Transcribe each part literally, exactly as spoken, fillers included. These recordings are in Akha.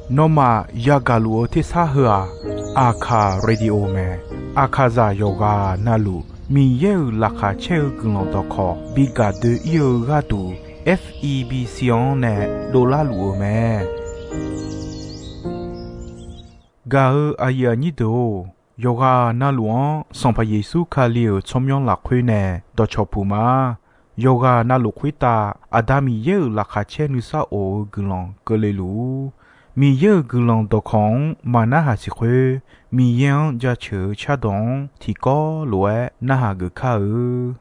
Nawmaf yagaq luf-eu tersar heu-aq, Aqkaq Radio mae. Aqkaqzaq yawqghaq navluf Miqyaer-euq laqkhaq caer-eu guiqlanq dawqkawq bi gaq doe-ir-eu gharduq, F E B C-anr nae dovlar luf-eu mae. Gaq-eu aqyuif aqnyir deuq-or, yawqghaq navluf-anr Sanqpaq Yeqsur Kali-euq tsawrmyanr lafkhoer nae dawqcawq puq ma. Yawqghaq navluf khoertav Aqda Miqyaer-euq laqkhaq caer nuisar of-eu guiqlanq keuvle luf-ur. Miqyaer-euq guiqlanq dawqkawq-anr maq narhaq siq khoer, Miqyaer-anr jaceuq-eu cardawq-anr tiqkawv lof-aer narhaq geuf kar-eu.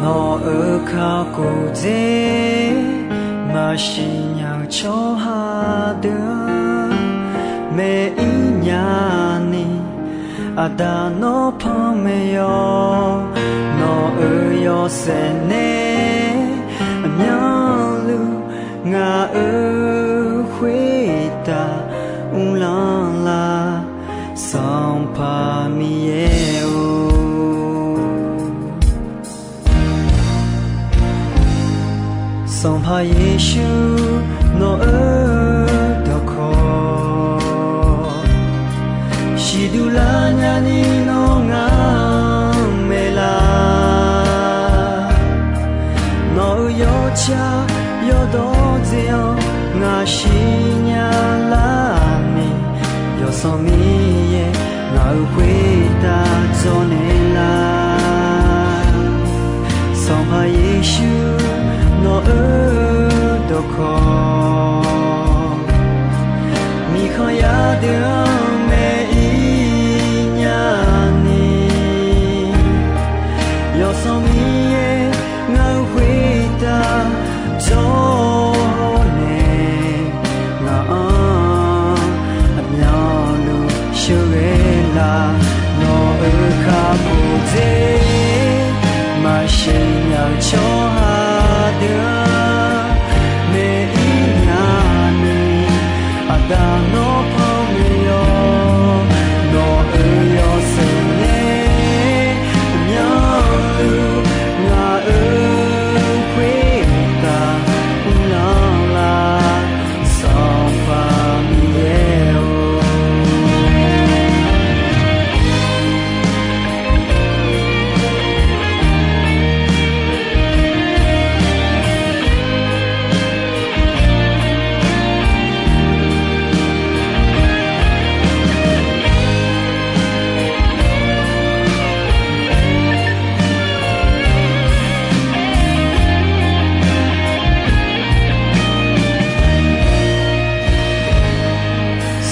Nawq-euq kakhof dzer maqsiq nya-eu tsawrhaq deuq-anr, maeq-ir nya ni, Aqda nawr panmaeq yawq. Nawq-euq yawshaef nae aqmyanluf ngaq-euq khoertav uvlanr lar, Sanqpaq Miqyaer-or. Sanqpaq Yeqsur nawq-euq dawqkawq siqduq lar nyani nawr ngar-anr maeqlar. Nawq-euq yawtsaq yawdawr dzae-anr ngaq siqnya lar ni, Yawsanr Miqyaer ngaq-euq khoertav dzawrnaeq lar. Sanqpaq Yeqsur nawq-euq dawqkawq, miqkhanq yar deuq-anr maeq-ir nya ni, Yawsanr Miqyaer ngaq-euq khoertav dzawrnaeq, ngaq-anr aqmyanluf sheuqghae lar. Nawq-euq kakhof dzer maqsiq nya-eu tsawrhaq deuq-anr maeq-ir nya ni, Aqda nawr panmaeq yawq. Nawq-euq yawshaef nae aqmyanluf ngaq-euq khoertav uvlanr lar, Sanqpaq Miqyaer-or.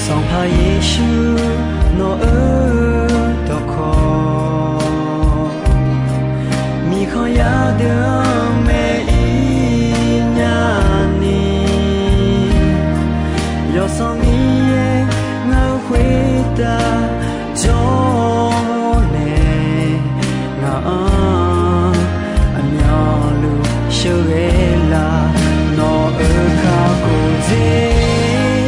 Sanqpaq Yeqsur nawq-euq dawqkawq, miqkhanq yar deuq-anr maeq-ir nya ni, Yawsanr Miqyaer ngaq-euq khoertav dzawrnaeq, ngaq-anr aqmyanluf sheuqghae lar. Nawq-euq kakhof dzer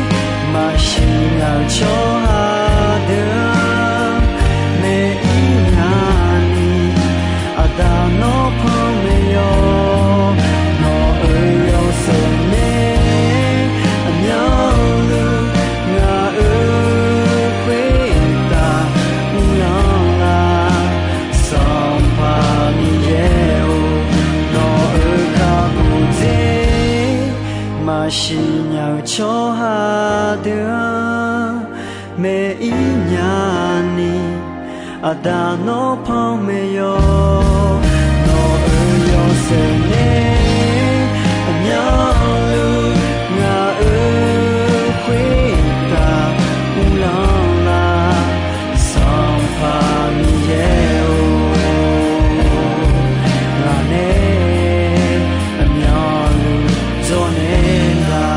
maqsiq nya-eu tsawrhaq deuq-anr maeq-ir nya ni, Aqda nawr panmaeq yawq. Nawq-euq yawshaef nae aqmyanluf ngaq-euq khoertav uvlanr lar, Sanqpaq Miqyaer-or. Nawq-euq kakhof dzer maqsiq nya-eu tsawrhaq deuq-anr maeq-ir nya ni, Aqda nawr panmaeq yawq. Nawq-euq yawshaef nae aqmyanluf ngaq-euq khoertav uvlanr lar, Sanqpaq Miqyaer-or. Ngaq nae aqmyanluf dzawrnaeq lar.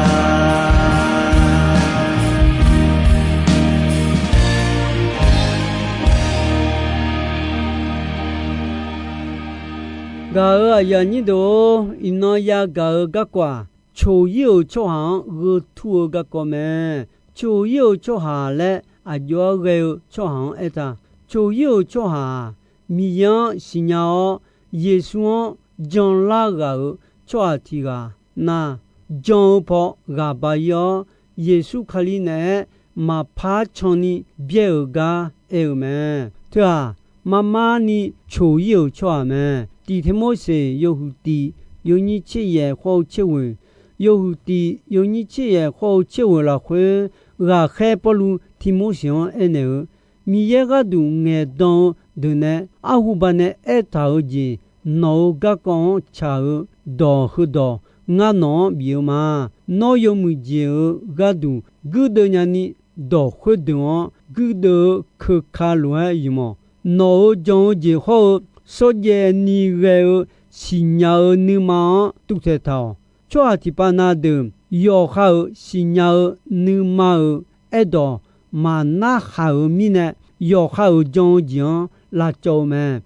Gaq-euq aqyuif aqnyir deuq-or, iqnan yagaq-eu garkawv-aq, coq-ir-euq tsawrhaq-anr gheu tur-eu garkawv mae. Coq-ir-euq tsawrhaq laer aqjox-aer ghae-eu tsawrhaq-anr aertaq, coq-ir-euq tsawrhaq-aq, Miqyaer-anr siqnya-awr, Yeqsur-anr janlar ghaq-euq tsawrhaq tiq ghaq nar, jan-eu paw ghaq ba-ir-awr, Yeqsur Kali naeq-aer maqpar canni byaer-euq gar aer-eu mae. Teu-aq, marmar ni coq-ir-euq tsawrhaq mae. Tiq Tirmorseq yawhuiq tiq yawnyir tser yaef khawr-eu tser ghoeq, yawhuiq tiq yawnyir tser yaef khawr-eu tser ghoeq lafkhoer, ghaqkhaer Pawrluv Tirmorseq-anr aernaeq-eu, Miqyaer gharduq ngaeqdan-eu deuq nae arhu ba nae aertaq-eu jeq, nawq-euq garkawv-anr tsaq-eu dawq heudawq ngar nawq-anr bif-eu ma. Nawr yawmuiq jeq-euq gharduq guirdeuv nyani, dawq khoerdeuq-anr guirdeuv-eu keuka lof-aer ymq-awq. Nawq-euq jan-eu jeq hawr-eu shawrjaev ni ghae-eu siqnya-eu nuima-anr tuvtaeq taq-awq. Tsawrhaq tiqpav na deuq yawqha-euq siqnya-eu nuima-euq aerdawq maqnar haq-euq mirnae, yawqha-euq jan-eu jeq-anr lavcawv-eu mae.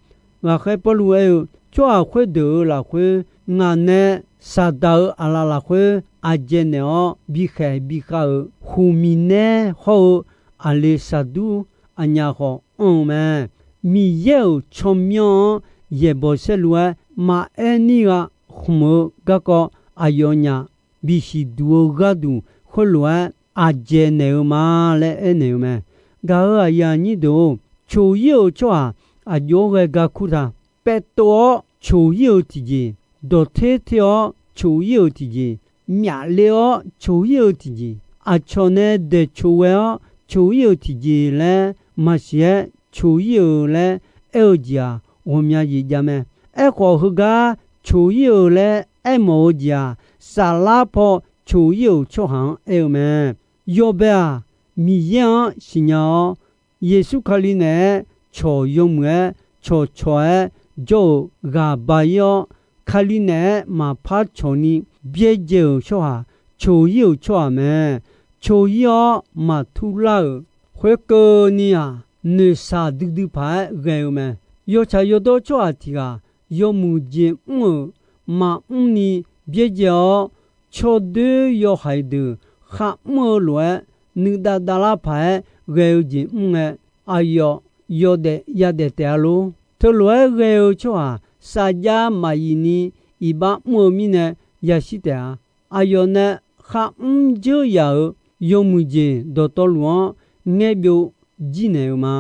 Ghaqkhaer Pawrluv aer-eu, tsawrhaq khoerdeuq-euq lafkhoer ngaq nae Saqdaq-euq aqlaf lafkhoer aqjeq naeq-awr bikhaeq bikhav-euq huqmiq naer hawr-eu aqli saqdur aqnyaf khawf anr-eu mae. Miqyaer-euq tsawrmyanr-anr yaeqbawq saerlu-aer maqaer nir gha khmq-eu garkawv aqyawfnyaf bisiq duq-eu gharduq khoerlof-aer aqjeq naeq-eu ma laer aernaeq-eu mae. Gaq-euq aqyuif aqnyir deuq-or, coq-ir-euq tsawrhaq aqjox-aer ghae gar kur ta. Paevtov-awr coq-ir-euq tiqjeq, dawqter ter-awr coq-ir-euq tiqjeq, myafle-awr coq-ir-euq tiqjeq, aqcawq nae daeqcoq ghae-awr coq-ir-euq tiqjeq laer maqsiq-aer coq-ir-euq laer aer-eu jeq-aq, ghawqmya jeq jav mae. Aerkhawf, heugar coq-ir-euq laer aermawf-eu jeq-aq, saflar paw coq-ir-euq tsawrhaq-anr aer-eu mae. Yawbae-aq, Miqyaer-anr siqnya-awr, Yeqsur Kali naeq-aer cawq yawmuiq-aer cawqcawq-aer jawr-euq ghaq ba-ir-awr, Kali naeq-aer maqpar cawq ni byaerdzae-euq tsawrhaq, coq-ir-euq tsawrhaq mae. Coq-ir-awr maqtur lar-euq khoerkeuvni-aq, noeqshaq duidui paq-aer ghae-eu mae. Yawtsaq yawdawr tsawrhaq tiq ghaq yawmuiq jeq mr-euq maqmr ni byaerdzae-awr, tsawrdoer yawhaiq deuq kharmr-eu lof-aer nuidav davlar paq-aer ghae-eu jeq mr ngae, aqyawf yawdaef yadaef taef-a lor. Teulof-aer ghae-eu tsawrhaq sarjax maqyif ni iqbax mr-eu mirnae yashir taef-a. Aqyawf nae kharmr dzeur yaf-euq yawmuiq jeq dawqtawvluf-anr ngaer byov jir naeq-eu ma.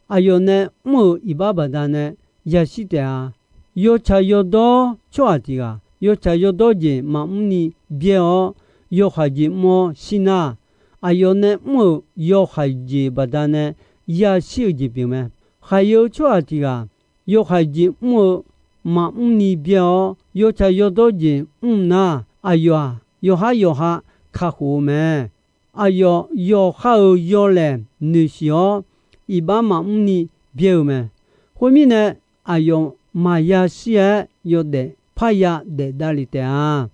Aqyawf nae mr-euq iqbax baqdanae yashir taef-a. Yawtsaq yawdawr tsawrhaq tiq ghaq yawtsaq yawdawr jeq maqmr ni byaer-awr, yawhaiq jeq mr-awr shir nar, aqyawf nae mr-euq yawhaiq jeq baqdanae yashir-eu jeq pyeuf mae. Khaqyae-eu tsawrhaq tiq ghaq yawhaiq jeq mr-eu maqmr ni byaer-awr, yawtsaq yawdawr jeq mr nar, aqyawf-aq, yawqhar yawqha kakhof-eu mae. Aqyawf yawqha-euq yawlaeq noeqshiq-awr, iqbax maqmr ni byaer-eu mae. Khoermirnae, aqyawf maqya shir-aer yawdaef parya daef davlef taef-a.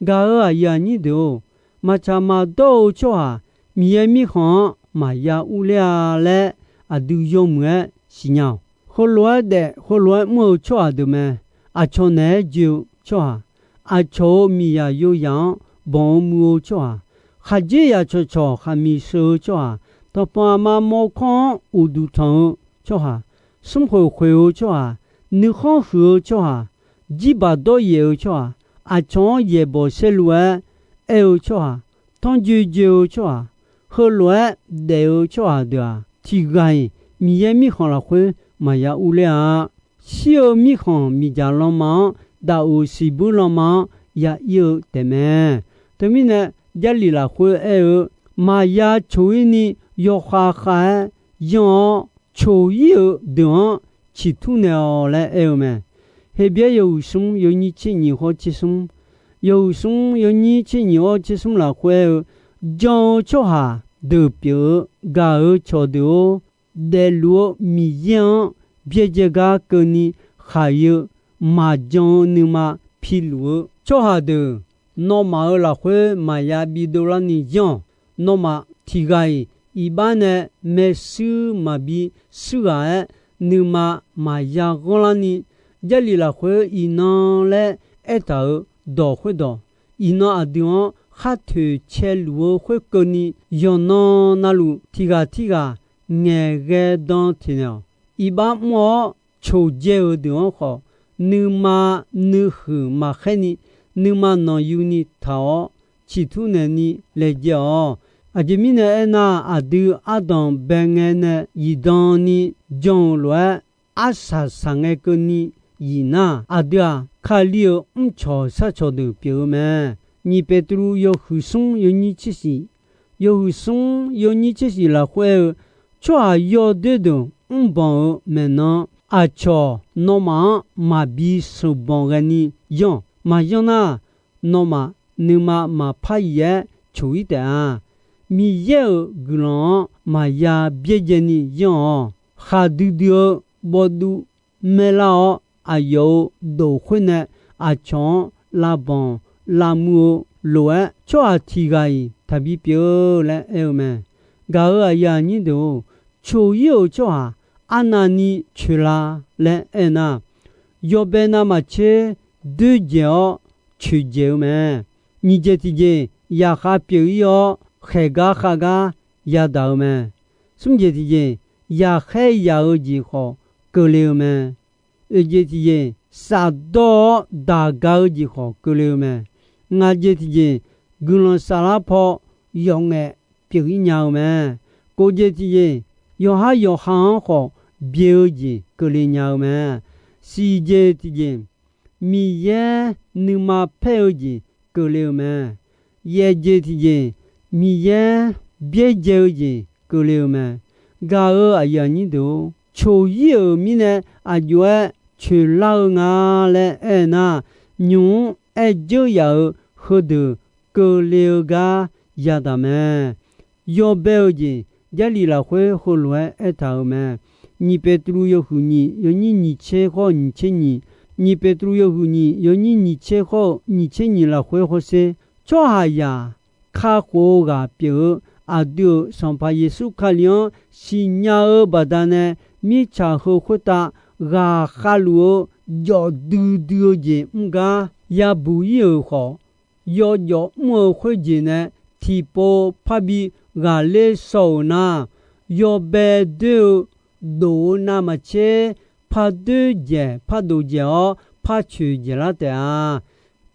Gaq-euq aqyuif aqnyir deuq-or, maqtsaq maqdawr-eu tsawrhaq Miqyaer mirkhanq-anr maqya urler-a laer aqdui yawmuiq-aer siqnya-awq. Heulof-aer daef heulof-aer mr-eu tsawrhaq deuq mae. Aqcawq naeq-aer joe-eu tsawrhaq, aqcawq-euq miqzaq yoyaq-anr banq-eu muiq-eu tsawrhaq, khaqdzerzaq cawqcawq khaqmiq sheuq-eu tsawrhaq, tanqpanq aqma mawrkawr-anr uqduq tanq-eu tsawrhaq, smrkhoeq khoeq-eu tsawrhaq, nuikhanr huiq-eu tsawrhaq, jirbaq dawryaef-eu tsawrhaq, aqcawq-anr yaeqbawq saerlu-aer aer-eu tsawrhaq, tanrjoe joe-eu tsawrhaq, heulof-aer daef-eu tsawrhaq deuq-aq, tiq ghaq-iq Miqyaer mirkhanq lafkhoer maqya urler-a. Shir-eu mirkhanq miqdzaq lanma-anr, daqoq siqbuir lanma-anr ya ir-eu taefmae. Teumirnae, Jarlif lafkhoer aer-eu, maqya coq-ir ni yawkhav khav-aer yanr-awr, coq-ir-euq deuq-anr ciqtur naeq-awq laer aer-eu mae. Heqbyaer yawhuiq smr yawnyir tser nyiq hawr tser smr, yawhuiq smr yawnyir tser nyiq hawr tser smr lafkhoer aer-eu, jan-eu tsawrhaq deuq pyeuf-eu gaq-euq cawqdeuq-or, daefluf-eu Miqyaer-anr byaerdzae gar keuvni khaq-eu maqjan-eu nuima piluf-eu tsawrhaq deuq, nawmaf-euq lafkhoer maqya bidov larni yanr-awq. Nawmaf tiq ghaq-iq iqbax nae maershuir maqbi shuir ghaq-aer, nuima maqya ghanr larni, Jarlif lafkhoer iqnan laer aertaq-euq dawq khoerdawq, iqnan aqdui-anr khar toeq caeluf-eu khoerkeuvni, yawqnan navluf tiq ghaq tirghaq ngaeqghae dan tiqnaeq-awq. Iqbax mr-awr coqdzae-euq deuq-anr khawf, nuima nuihuiq maqkhaer ni, nuima nanqyuni taq-awr, ciqtur naeqni laejae-awq. Aqjeq mirnae aernar, aqdui ardanq bae ngae nae zifdan ni jan-euq lof-aer, arsaq saq ngae keuvni zif nar, aqdui-aq, Kali-euq mrcawq sharcawq deuq pyeuf-eu mae. Nyiq Beqtuvluv yawhuiq smr yawnyir tser shif, yawhuiq smr yawnyir tser shif lafkhoer-eu, tsawrhaq yawdoer deuq mrbanq-eu maeqnan, aqcawq nawmaf-anr maqbi sheuqbanq ghaeni yanr-awq. Maqyanr nar, nawmaf nuima maqpar yif-aer coq-ir taef-a. Miqyaer-euq guiqlanq-anr maqya byaerdzae ni yanr-awq. Khaqdui dui-eu bawvduv maerlar-awr, aqyawf-euq dof khoer nae aqcawq-anr lavbanq lavmuiv-eu lof-aer, tsawrhaq tiq ghaq-iq taqbi pyeuf-eu laer aer-eu mae. Gaq-euq aqyuif aqnyir deuq-or, coq-ir-euq tsawrhaq arnavni coeqla laer aernar, yawbae navmaqtser doerdzaeq-awr coeqdzaeq-eu mae. Nyiq jeq tiqjeq, yaqkhav pyeuf-ir-awr, khaeq gar khav gar yadaq-eu mae. Smr jeq tiqjeq, yaqkhaer yaq-eu jeq khawf keuvle-eu mae. Oeq jeq tiqjeq, shafdawr-awr daq ga-eu jeq khawf keuvle-eu mae. Ngaq jeq tiqjeq, guiqlanq saflar paw yawf ngaef pyeuf-ir nya-eu mae. Kof jeq tiqjeq, yawqhar yawqha-anr khawf byae-eu jeq keuvle nya-eu mae. Siq jeq tiqjeq, Miqyaer nuima paer-eu jeq keuvle-eu mae. Yaef jeq tiqjeq, Miqyaer byaerdzae-eu jeq keuvle-eu mae. Gaq-euq aqyuif aqnyir deuq-or, coq-ir-euq mirnae aqjox-aer coeqlar-eu nga laer aernar, nymq-mr aer dzeur yaf-euq heudeuq keuvle-eu gar yadaq mae. Yawbae-eu jeq, Jarlif lafkhoer heulof-aer aertaq-euq mae. Nyiq Beqtuvluv yawhuiq nyiq yawnyir nyiq tser khawr-eu nyiq tser nyiq, Nyiq Beqtuvluv yawhuiq nyiq yawnyir nyiq tser khawr-eu nyiq tser nyiq lafkhoer hawsher, tsawrhaqzaq kakhof-eu ghaq pyeuf-eu, aqdui-euq Sanqpaq Yeqsur Kali-anr siqnya-eu baqdanae, mirtsaq heu khoertav ghaqkhav luf-eu jawf duidui-eu jeq mr gar yabuq-ir-euq khawf, yawjawf mr-eu khoerjeq nae tiqpov parbi ghaqler shaw-euq nar, yawbae doer-eu dof-eu navmaqtser par doer dzaeq par dof dzaeq-awr par coeq dzaeqlar taef-a.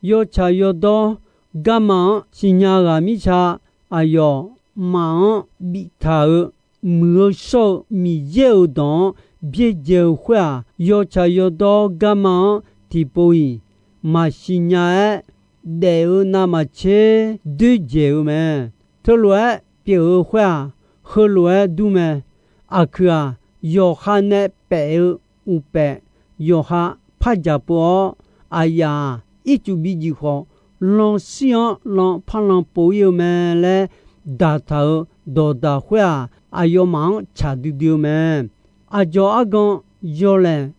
Yawtsaq yawdawr garma-anr siqnya ghaq mirtsa aqyawfmaf-anr biftaq-eu, muiq-eu shawr-eu Miqyaer-euq dawq-anr byaerdzae-eu khoer-aq, yawtsaq yawdawr garma-anr tiqpov-iq maqsiq nya-aer daef-eu navmaqtser doer dzaeq-eu mae. Teulof-aer pyeuf-eu khoer-aq, heulof-aer dur mae. Aqkuiq-aq, yawqha nae paef-eu uqpaef yawqha par jaq pov-awr, aqyaf-aq, ircuf bi juif khawf, lan shir-anr lan par lan pov-ir-eu mae laer daqtaq-euq dawqdaq khoer-aq, aqyawfmaf-anr tsaq duidui-eu mae. Aqdzawq argan yawlaeq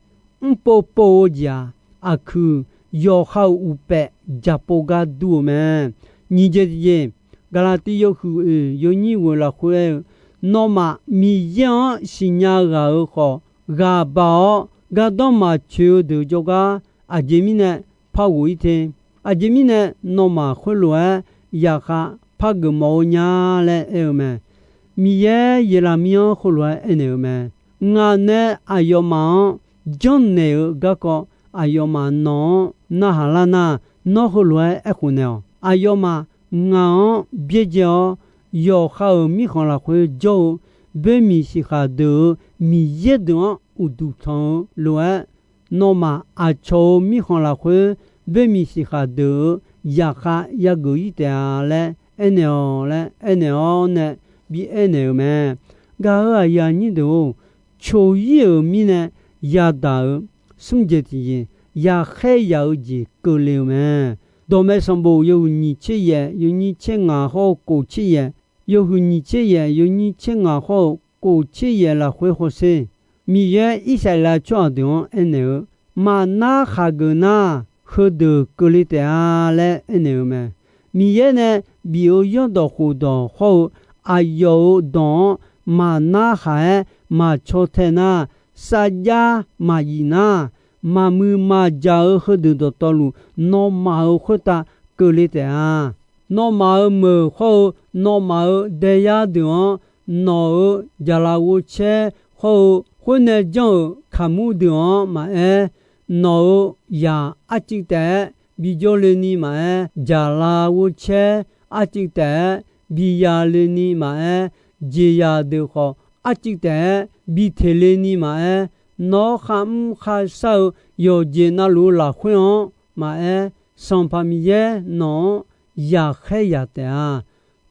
mrpov pov-eu jeq-aq, aqkuiq yawqha-euq uqpaef jaq pov gar dur-eu mae. Nyiq jeq tiqjeq, Gaqlaqtiv yawhuiq oeq yawnyir ghoeq lafkhoer aer-eu, nawmaf Miqyaer-anr siqnya ghaq-euq khawf, ghaq baq-awr gardanr maqtsoeq-eu deuq jawrgar, aqjeq mirnae par ghof-ir te. Aqjeq mirnae nawmaf khoerlof-aer yaqkhav par geufmawf-eu nya laer aer-eu mae. Miqyaer Yeqlaqmir-anr heulof-aer aernaeq-eu mae. Ngaq nae aqyawfmaf-anr janrnaeq-eu garkawv aqyawfmaf nawq-anr narhaq lar nar, nawr heulof-aer aerkhof naeq-awq. Aqyawfmaf ngaq-anr byaerdzae-awr, yawqha-euq mirkhanq lafkhoer jawr-eu boermiq siqkhaq deuq-euq Miqyaer deuq-anr uqduq tanq-eu lof-aer, nawmaf aqcawq-euq mirkhanq lafkhoer boermiq siqkhaq deuq-euq yaqkhav yageuf-ir taef-a laer aernaeq-awq laer aernaeq-awr nae bi aernaeq-eu mae. Gaq-euq aqyuif aqnyir deuq-or, coq-ir-euq mirnae yadaq-euq smr jeq tiqjeq, yaqkhaer yaq-eu jeq keuvle-eu mae. Dawqmaeq sanqbof yawhuiq nyiq tser yaef yawnyir tser ngaq hawr-eu kof tser yaef, yawhuiq nyiq tser yaef yawnyir tser ngaq hawr-eu kof tser yaef lafkhoer hawsher. Miqyaer Irsaqleqlav tsawrhaq deuq-anr aernaeq-eu, maqnar khaq geuf nar, heudeuq keuvle taef-a laer aernaeq-eu mae. Miqyaer nae bif-eu zanrdawq khofdawq hawr-eu aqyawf-euq dawq-anr maqnar khaq-aer maqcaw tae nar, sarjax maqyif nar, maqmuiq maqjaq-eu heudeuq dawqtawvluf, nawmaf-euq khoertav keuvle taef-a. Nawmaf-euq meuq hawr-eu nawmaf-euq daeyar deuq-anr nawq-euq jaqlaf ghovcaer hawr-eu khoernae janr-euq kaqmur deuq-anr maqaer, nawq-euq zaq arcuiv taef-aer bijawr le ni maqaer, jaqlaf ghovcaer arcuiv taef-aer biya le ni maqaer, jeqzaq deuq khawf arcuiv taef-aer biteq le ni maqaer, nawr kharmr kharshar-eu yawqjeq navluf-eu lafkhoer-anr maqaer, Sanqpaq Miqyaer nawq-anr yaqkhaer yaq taef-a.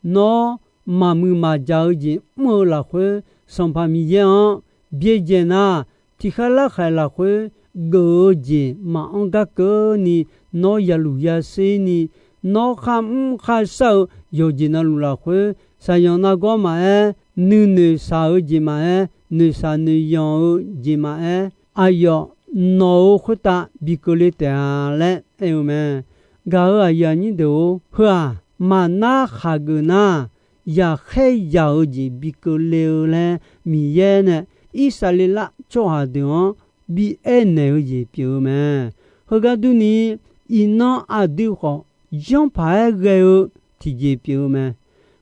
Nawr maqmuiq maqjaq-eu jeq mr-eu lafkhoer, Sanqpaq Miqyaer-anr byaerdzae nar, tiqkhaer larkhaq lafkhoer geuf-eu jeq maqanr gar keuvni nawr yaluf yaser ni, nawr kharmr kharshar-eu yawqjeq navluf lafkhoer, shaqyanq nargawr maqaer, nuinoeq shaq-eu jeq maqaer, noeqshaq noeqyanq-eu jeq maqaer, aqyawf nawq-euq khoertav bi keuvle taef-a laer aer-eu mae. Gaq-euq aqyuif aqnyir deuq-or, heu-aq, maqnar khaqgeuf nar, yaqkhaer yaq-eu jeq bi keuvle-eu laer Miqyaer nae Irsaqleqlav tsawrhaq deuq-anr bi aernaeq-eu jeq pyeuf-eu mae. Heugar durni, iqnan aqdui khawf yanrpaq-aer ghae-eu tiqjeq pyeuf-eu mae.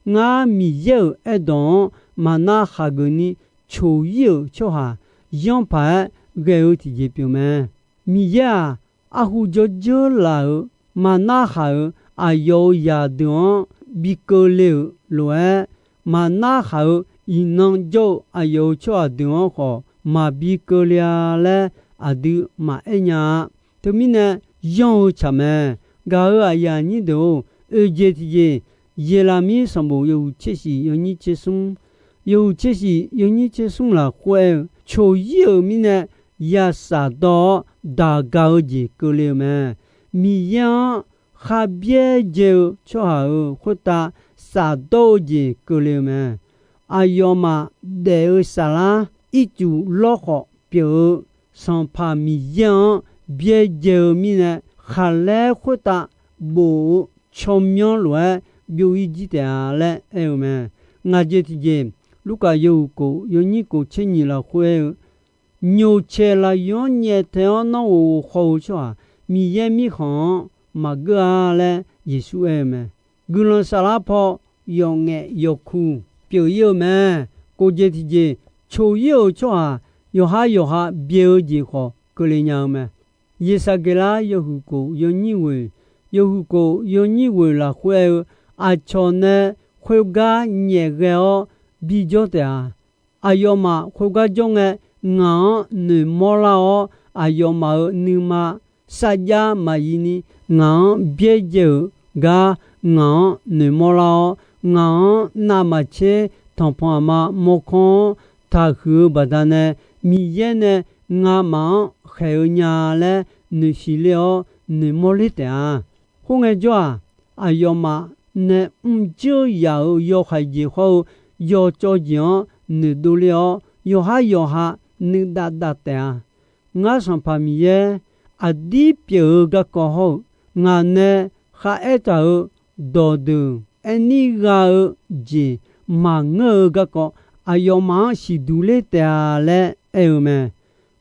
Ngar Miqyaer-euq aerdawq-anr maqnar khaqgeuf ni coq-ir-euq tsawrhaq yanrpaq-aer ghae-eu tiqjeq pyeuf mae. Miqyaer-aq, arhu jawrjeur laf-euq maqnar khaq-euq aqyawf-euq zaqdeuq-anr bi keuvle-euq lof-aer, maqnar khaq-euq iqnan jawr-eu aqyawf-euq tsawrhaq deuq-anr khawf maqbi keuvle-a laer aqdui maqaer nya-a. Teumirnae, yanr-eu tsaq mae. Gaq-euq aqyuif aqnyir deuq-or, oeqjeq tiqjeq, Yeqlaqmir sanqbof yawhuiq tser shif yawnyir tser smr, yawhuiq tser shif yawnyir tser smr lafkhoer aer-eu, coq-ir-euq mirnae ya shafdawr-awr daq gaq-eu jeq keuvle-eu mae. Miqyaer-anr khar byaerdzae-eu tsawrhaq-euq khoertav shafdawr-eu jeq keuvle-eu mae. Aqyawfmaf daef-eu saflar ircuf lawrkhawf pyeuf-eu Sanqpaq Miqyaer-anr byaerdzae-eu mirnae, khaqlaer khoertav bof-eu tsawrmyanr lof-aer byov-ir jir taef-a laer aer-eu mae. Ngaq jeq tiqjeq, Lurkaf yawhuiq kof yawnyir kof tser nyiq lafkhoer aer-eu, nyoqcaeq lafyuq-anr nyaeftae-awr nawr ghof ghof khawv-eu tsawrhaq, Miqyaer Mirkhanq-anr maqgeur-a laer Yeqsur aer-eu mae. Guiqlanq saflar paw yawf ngaef yawf kuq pyeuf-ir-eu mae. Kof jeq tiqjeq, coq-ir-euq tsawrhaq yawqhar yawqha byae-eu jeq khawf keuvle nya-eu mae. Yeqsaqgeqlar yawhuiq kof yawnyir ghoeq, yawhuiq kof yawnyir ghoeq lafkhoer aer-eu, aqcawq nae khoergar nyaef ghae-awr bijawr taef-a. Aqyawfmaf khoergar jawr ngae, ngaq-anr noeqmawr lar-awr, aqyawfmaf-euq nuima sarjax maqyif ni, ngaq-anr byaerdzae-euq gar ngaq-anr noeqmawr lar-awr, ngaq-anr navmaqtser tanqpanq aqma mawrkawr-anr taqhuiq-eu baqdanae, Miqyaer nae ngamaf-anr khaeq-eu nya laer noeqsiq ler-awr noeqmawr ler taef-a. Khoerngae jawr-aq, aqyawfmaf nae mrjeur yaf-euq yawhaiq jeq hawr-eu yawcawv jeq-anr noeqdov ler-awr, yawqhar yawqha nuidav dav taef-a. Ngar Sanqpaq Miqyaer, aqdir pyeuf-eu garkawv hawr-eu, ngaq nae kharaer taq-euq dawqdeuq aerni gha-eu jeq maqngeur-eu garkawv, aqyawfmaf-anr siqduq ler taef-a laer aer-eu mae.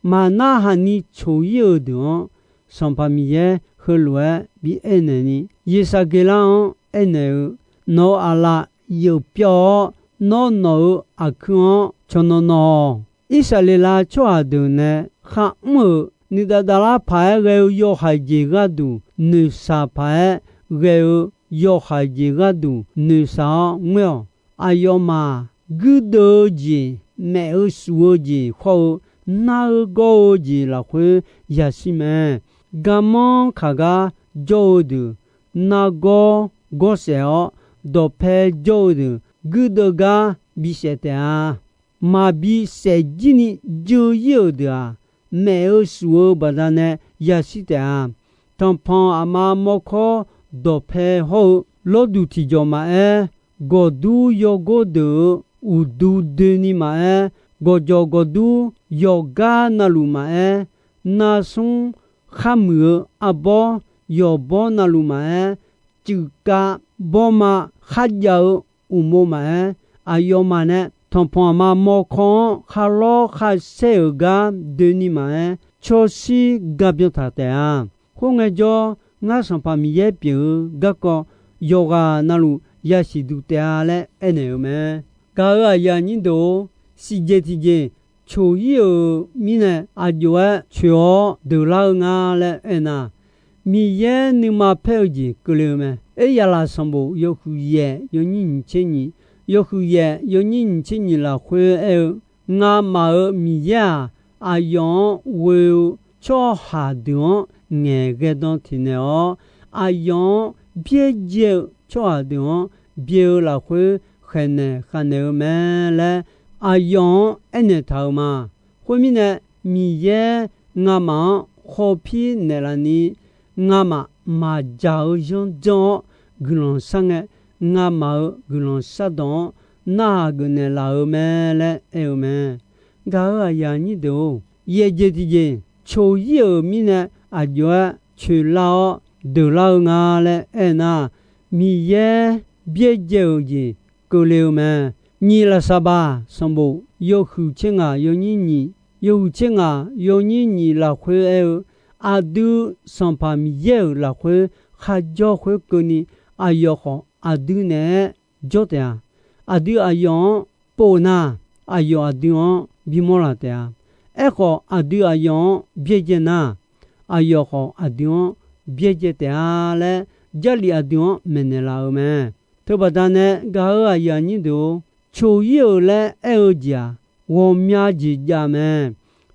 Maqnarhaq ni coq-ir-euq deuq-anr, Sanqpaq Miqyaer heulof-aer bi aernaeq ni, Yeqsaqgeqlar-anr aernaeq-eu, Nawq-euq aqlaf yeuf pyawv-awr, nawr nawq-euq aqkuir-anr cawq nawq nawq-awq. Irsaqleqlav tsawrhaq deuq nae kharmr-euq nuidav davlar paq-aer ghae-eu yawhaiq jeq gharduq noeqshaq paq-aer ghae-eu yawhaiq jeq gharduq noeqshaq-awr ngoer-awq. Aqyawfmaf guirdeuv-eu jeq, maef-eu shuf-eu jeq hawr-eu nar-eu gawr-eu jeq lafkhoer yashir mae. Garmanr kaq gar jawr-eu deuq, nargawr gawrsaef-awr, dawqpae jawr-eu deuq guirdeuv gar bisaef taef-a. Maqbi saef jir ni dzeur-ir-euq deuq-aq, maef-eu shuf-eu baqdanae yashir taef-a. Tanqpanq aqma mawrkawr dawqpae hawr-eu lawrduq tiqjawq maqaer, gawqdur yawgor deuq-euq uqdu doeni maqaer, gawqjawq gawqdur yawqgar navluf maqaer, narsmr kharmuiq-eu arbawr yawqbawr navluf maqaer, tsuifkav bawrma kharjav-eu uqmov maqaer, aqyawfmaf nae tanqpanq aqma mawrkawr-anr kharlawr kharsaer-euq gar doeni maqaer, tsawrshir gabyan taq taef-a. Khoerngae jawr, ngar Sanqpaq Miqyaer pyeuf-eu garkawv yawqghaq navluf yasiq duq taef-a laer aernaeq-eu mae. Gaq-euq aqyuif aqnyir deuq-or, siqjeq tiqjeq coq-ir-euq mirnae aqjox-aer coeq-awr deuqlar-eu nga laer aernar, Miqyaer nuima paer-eu jeq keuvle-eu mae. Eryaqlaf sanqbof yawhuiq yaef yawnyir nyiq tser nyiq, yawhuiq yaef yawnyir nyiq tser nyiq lafkhoer aer-eu, Ngamaf-euq Miqyaer-aq, aqyawf-anr ghoe-eu tsawrhaq deuq-anr ngaeqghae dan tiqnaeq-awr, aqyawf-anr byaerdzae-eu tsawrhaq deuq-anr byae-eu lafkhoer khaeqnaeq khavnaeq-eu mae laer aqyawf-anr aernaeq taq-euq ma. Khoermirnae, Miqyaer ngamaf-anr khawpir naeqlaf ni, ngamaf maqdzaq-eu zanr janr-awr guiqlanq shar ngae, ngamaf-euq guiqlanq shardawq-anr narhaq geufnaeq laf-euq mae laer aer-eu mae. Gaq-euq aqyuif aqnyir deuq-or, yaeqjeq tiqjeq coq-ir-euq mirnae aqjox-aer coeqlar-awr deuqlar-eu nga laer aernar, Miqyaer byaerdzae-euq jeq keuvle-eu mae. Nyiq Lafsaqbaq sanqbof yawhuiq tser ngaq yawnyir nyiq, yawhuiq tser ngaq yawnyir nyiq lafkhoer aer-eu, aqdui Sanqpaq Miqyaer-euq lafkhoer kharjawr khoerkeuvni, aqyawf khawf aqdui naeq-aer jawr taef-a. Aqdui aqyawf-anr pov nar, aqyawf aqdui-anr bimawr laf taef-a. Aerkhawf, aqdui aqyawf-anr byaerdzae nar, aqyawf khawf aqdui-anr byaerdzae taef-a laer, Jarlif aqdui-anr maeqnaeq laf-eu mae. Teubaqda nae gaq-euq aqyuif aqnyir deuq-or, coq-ir-euq laer aer-eu jeq-aq, ghawqmya jeq jav mae.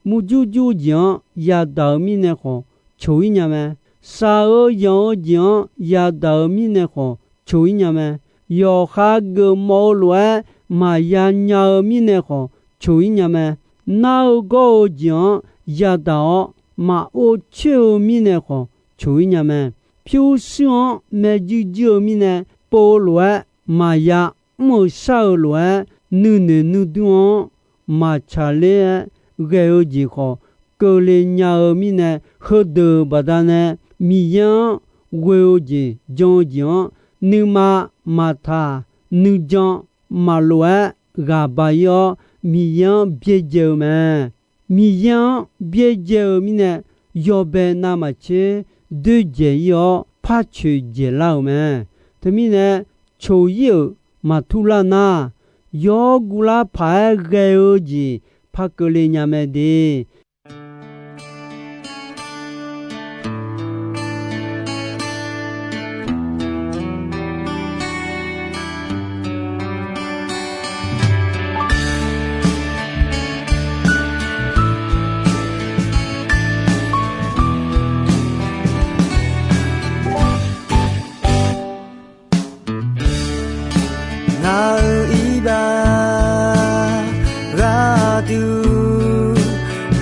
Murjur jur-eu jeq-anr yadaq-eu mirnae khawf coq-ir nya mae. Shaq-eu yanq-eu jeq-anr yadaq-eu mirnae khawf coq-ir nya mae. Yawqha geufmawf-eu lof-aer maqya nya-eu mirnae khawf coq-ir nya mae. Nar-eu gawr-eu jeq-anr yadaq-awr maqor coer-eu mirnae khawf coq-ir nya mae. Pyurshuir-anr maerjuir juir-eu mirnae pov-eu lof-aer maqya mr-eu shar-eu lof-aer nuinoeq nuidur-anr maqtsaq ler-aer ghae-eu jeq khawf keuvle nya-eu mirnae, heudeuq baqdanae Miqyaer-anr ghoe-eu jeq jan-eu jeq-anr nuima maqtaq nuijan maqlof-aer ghaq ba-ir-awr, Miqyaer-anr byaerdzae-eu mae. Miqyaer-anr byaerdzae-eu mirnae, yawbae navmaqtser doerdzaeq-ir-awr par coeqdzaeq lar-euq mae. Teumirnae, coq-ir-euq maqtur lar nar, yawr guvlar paq-aer ghae-eu jeq par keuvle nya mae de. Ngaq-euq iqbax gharduq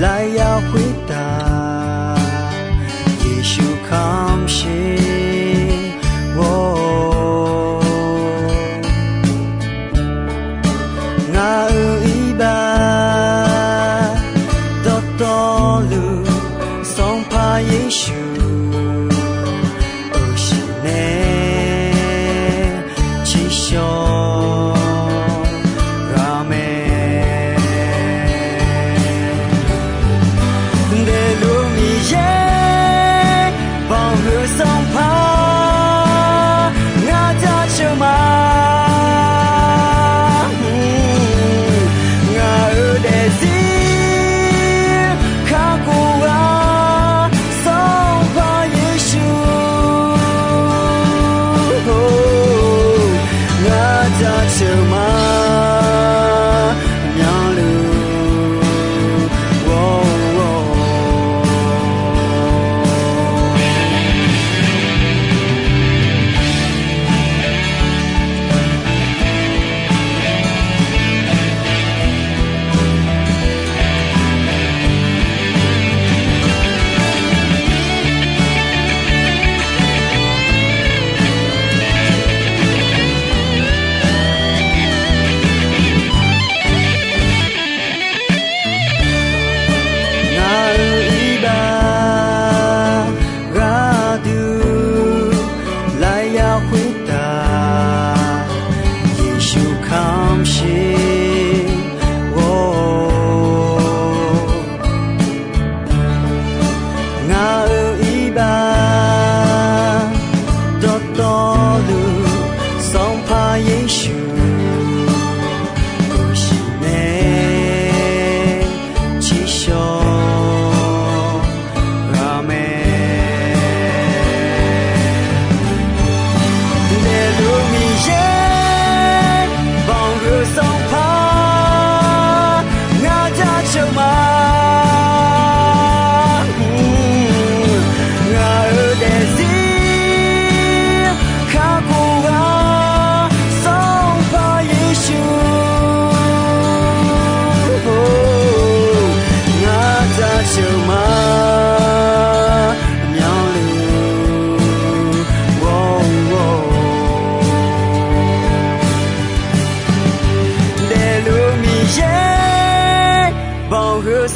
lafyaq khoertav, Yeqsur kamsher ghawr-or. Ngaq-euq iqbax dawqtawvluf, Sanqpaq Yeqsur, euqshiq nae tsiqshawr ghaq mae. Daefluf Miqyaer, banqhuiq Sanqpaq, ngar jaceuq ma.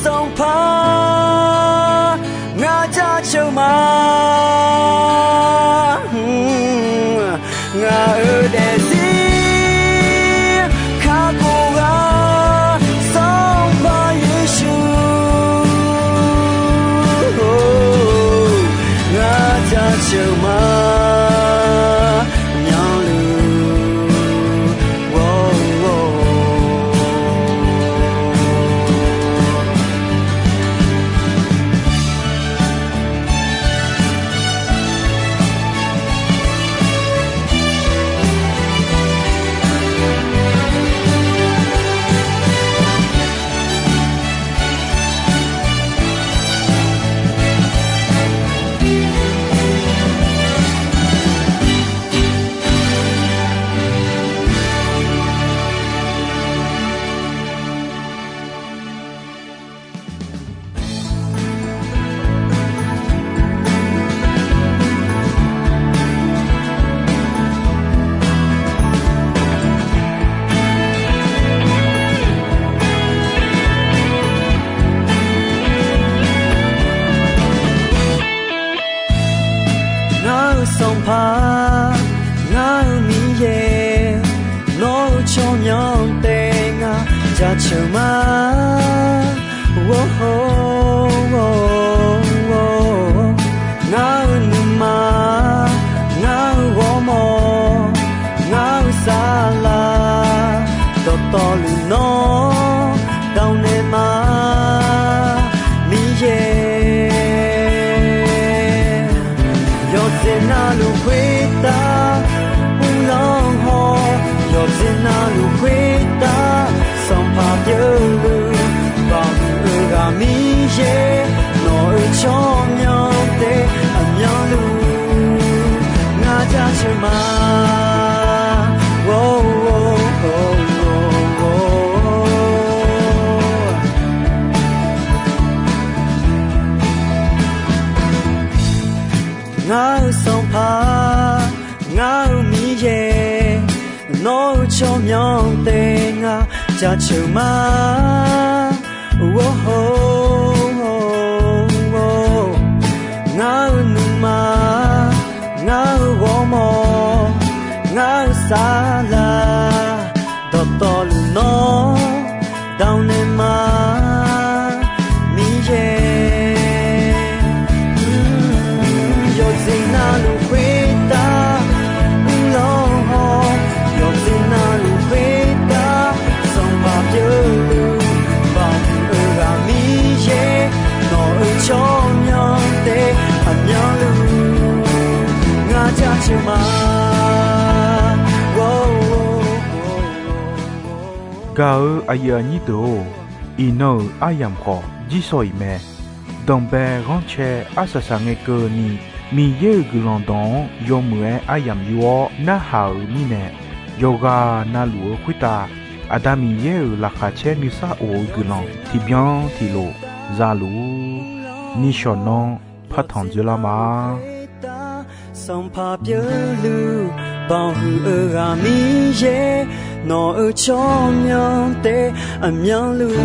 Sanqpaq, ngar jaceuq ma. Ngaq-euq daefzir kakhof ghaq Sanqpaq Yeqsur, ngar jaceuq ma. Myanluf Ngar-eu Sanqpaq, ngar-eu Miqyaer, nawr-eu tsawrmyanr taef ngaq jaceuq ma. Ngar-eu nuima, ngar-eu ghawrmawr, ngar-eu saflar, dawqtawvluf nawr dav naeq ma. Miqyaer, yawqjeq navluf khoertav uvlanr haw, yawqjeq navluf khoertav Sanqpaq pyeufluf baoq-eu ghaq Miqyaer, nawq-eu tsawrmyanr taef aqmyanluf ngar jaceuq ma. Ngar-eu Sanqpaq, ngar-eu Miqyaer, nawr-eu tsawrmyanr taef ngaq jaceuq ma. Ngar-eu nuima, ngar-eu ghawrmawr, ngar-eu saflar, dawqtawvluf nawr dav naeq ma. Miqyaer, yawqjeq navluf khoertav uvlanr haw, yawqjeq navluf khoertav Sanqpaq pyeufluf baoq-eu ghaq Miqyaer, nawq-eu tsawrmyanr taef aqmyanluf ngar jaceuq ma. Gaq-eu aqyuif aqnyir deuq-or, iqnan-euq aryamq khawf jirshaw-iq mae. Danqbae ghanrcae arsaq saq ngae keuvni, Miqyaer-euq guiqlanq dawq-anr yawmuiq-aer aryamq yur-awr narhaq-euq mirnae, yawqghaq navluf-eu khoertav Aqda Miqyaer-euq laqkhaq caer nuisar of-eu guiqlanq tiqbyan tiqlof za luf-ur. Nishawq nanr partanq dzoerlar ma. Sanqpaq pyeufluf baoq huiq-eu ghaq Miqyaer, nawq-eu tsawrmyanr taef aqmyanluf